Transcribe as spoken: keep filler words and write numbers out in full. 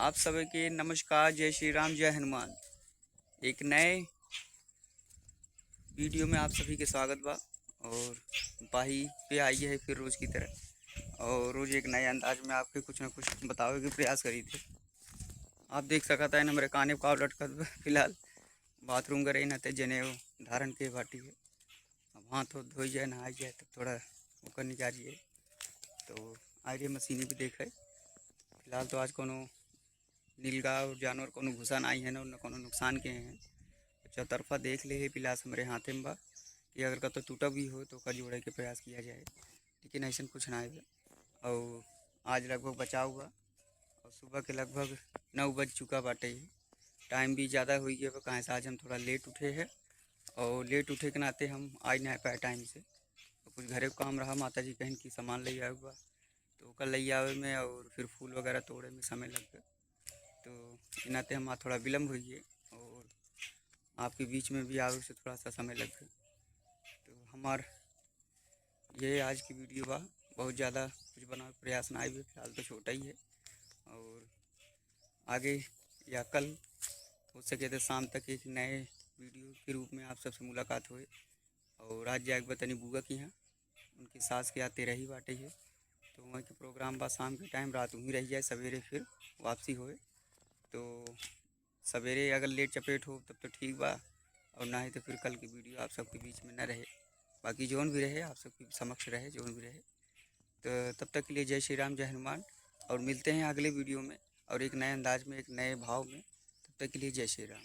आप सभी के नमस्कार, जय श्री राम, जय हनुमान। एक नए वीडियो में आप सभी के स्वागत बा। और बाही पे आई है फिर रोज की तरह, और रोज एक नए अंदाज में आपके कुछ ना कुछ बतावे के प्रयास करी थे। आप देख सकत हैं हमरे काने पाव लटकत बा। फिलहाल बाथरूम करे ना ते जनेऊ धारण के बाटी है। अब हाथ होत धोई जाए, नहाई जाए, तब थोड़ा ओकर निकालिए। तो आए रहे मशीनी भी देखे। फिलहाल तो आज कोनो नीलगाय और जानवर कोनो घुसा नाई है ना, न कोनो नुकसान के हैं। चौतरफा देख ले है, पिलास हमरे हाथे में बा कि अगर कतौ टूटा भी हो तो ओकर जोड़े के प्रयास किया जाए, लेकिन ऐसन कुछ ना है। और आज लगभग बचाव हुआ और सुबह के लगभग नौ बज चुका बाटे। टाइम भी ज़्यादा हो गया बा, काहे से आज हम थोड़ा लेट उठे हैं और लेट उठे के नाते हम आज ना पाए टाइम से। और कुछ घरे काम रहा, माता जी कहन की सामान ले आवे बा, तो ओकर ले आवे में और फिर फूल वगैरह तोड़े में समय लग गया। तो इनाते हमार थोड़ा विलम्ब हुई है और आपके बीच में भी आवे से थोड़ा सा समय लग गया। तो हमार ये आज की वीडियो बा, बहुत ज़्यादा कुछ बनावे के प्रयास ना आइबे, फिलहाल तो छोटा ही है। और आगे या कल हो सके तो शाम तक एक नए वीडियो के रूप में आप सबसे मुलाकात होए। और आज जाए के बा तनी बुआ की यहाँ, उनके सास के यहाँ तेरही बाटे है, तो वहीं के प्रोग्राम बा शाम के टाइम, रात वहीं रह जाए, सवेरे फिर वापसी होए। तो सवेरे अगर लेट चपेट हो तब तो ठीक बा, और ना ही तो फिर कल की वीडियो आप सबके बीच में न रहे। बाकी जौन भी रहे आप सबके समक्ष रहे, जौन भी रहे। तो तब तक के लिए जय श्री राम, जय हनुमान, और मिलते हैं अगले वीडियो में और एक नए अंदाज में, एक नए भाव में। तब तक के लिए जय श्री राम।